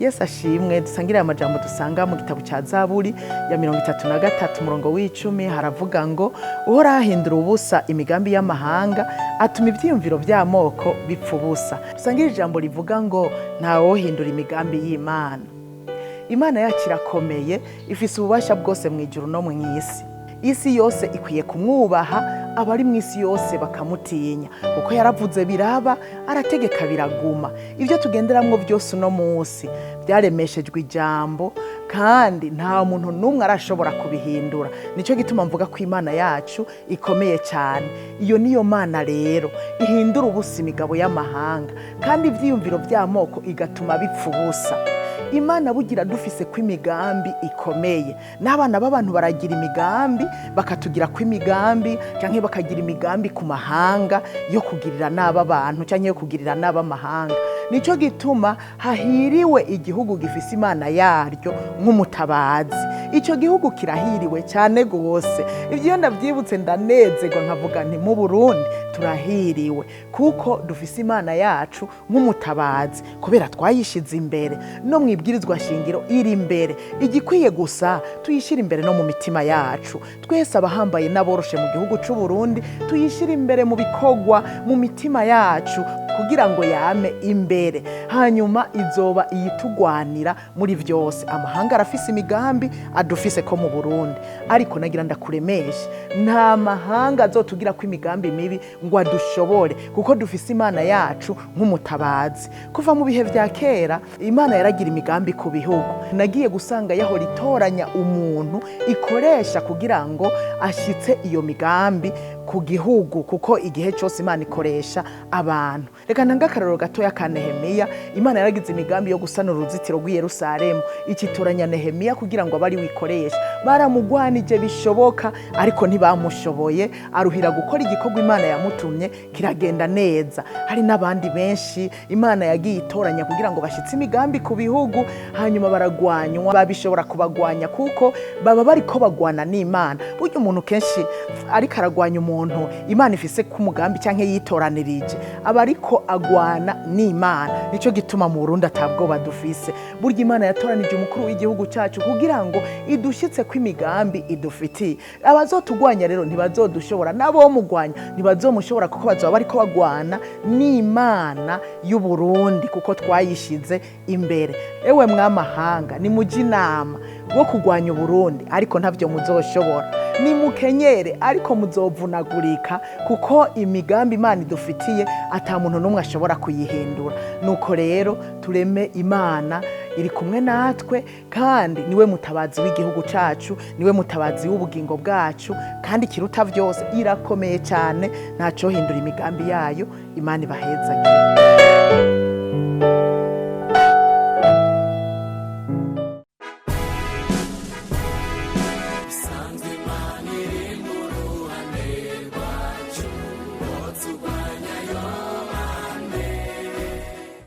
Yesu ashimwe. Dusangire aya majambo dusanga mu gitabo cya Zaburi ya 33 umurongo w'10. Haravuga ngo: "Uhoraho ahindura ubusa imigambi y'amahanga, atuma ivyiyumviro vy'amoko bipfa ubusa." Dusangire ijambo rivuga ngo: "Ntawohindura imigambi y'Imana." Imana yacu irakomeye, ifise ububasha bwose mu ijuru no mu isi. Isi yose ikwiye kumwubaha, abari mu isi yose bakamutinya, kuko yaravuze biraba, arategeka biraguma. Ibyo tugenderamwo byose uno munsi byaremeshejwe ijambo, kandi nta muntu n'umwe arashobora kubihindura. Nicyo gituma mvuga ko Imana yacu ikomeye cyane. Iyo niyo Mana rero ihindura ubusa imigabo y'amahanga, kandi ivyiyumviro by'amoko igatuma bipfa ubusa. Imana bugira dufise ko imigambi ikomeye. N'abana b'abantu baragira imigambi, bakatugira ko imigambi, canke bakagira imigambi ku mahanga yo kugirira nabi abantu canke yo kugirira nabi amahanga. Nico gituma hahiriwe igihugu gifise Imana yaryo nk'umutabazi. Ico gihugu kirahiriwe cyane gose. Ivyo iyo ndavyibutse ndanezerwa, nkavuga nti: "Mu Burundi turahiriwe, kuko dufise Imana yacu nk'umutabazi, kubera twayishize imbere. No mu ibwirizwa shingiro iri imbere. Igikwiye gusa tuyishyire imbere no mu mitima yacu twese, abahambaye n'aboroshe mu gihugu c'u Burundi, tuyishyire imbere mu bikorwa, mu mitima yacu, kugira ngo yame imbere. Hanyuma izoba iyitugwanira muri vyose. Amahanga arafise imigambi adufise ko mu Burundi, ariko nagira ndakuremeshe: nta mahanga azotugira ko imigambi mibi ngo adushobore, kuko dufise Imana yacu nk'umutabazi. Kuva mu bihe vya kera Imana yaragira imigambi ku bihugu. Nagiye gusanga yahora itoranya umuntu ikoresha kugira ngo ashitse iyo migambi ku gihugu, kuko igihe cyose Imana ikoresha abantu. Reka ntange akarorero gatoya ka Nehemiya. Imana yaragize imigambi yo gusana uruzitiro rw'i Yerusalemu, ikitoranya Nehemiya kugira ngo abe ari wikoresha. Baramugwanije bishoboka, ariko ntibamushoboye. Aruhira gukora igikorwa Imana yamutumye, kiragenda neza. Hari n'abandi benshi Imana yagiye itoranya kugira ngo bashyitse imigambi ku bihugu, hanyuma baragwanywa. Babishobora kubagwanya kuko baba bariko bagwana n'Imana. Burya umuntu kenshi ariko aragwanya umuntu Imana ifise ku mugambi canke yitoranirije, aba ariko agwana n'Imana. Nico gituma mu Burundi atabwoba dufise. Burya Imana yatoranije umukuru w'igihugu cyacu kugira ngo idushitse ko imigambi idufitiye. Abazotugwanya rero ntibazodushobora, n'abo mugwanya ntibazomushobora, kuko bazoba bariko bagwana n'Imana y'u Burundi, kuko twayishize imbere. Ewe mwamahanga, nimujye inama wo kugwanya Uburundi, ariko ntavyo muzoshobora. Nimukenyere, ariko muzovunagurika, kuko imigambi Imana idufitiye ata muntu n'umwe ashobora kuyihindura. Nuko rero tureme. Imana iri kumwe natwe, kandi niwe mutabazi w'igihugu cacu, niwe mutabazi w'ubugingo bwacu, kandi ikiruta vyose irakomeye cyane, ntacohindura imigambi yayo. Imana ibahezagire.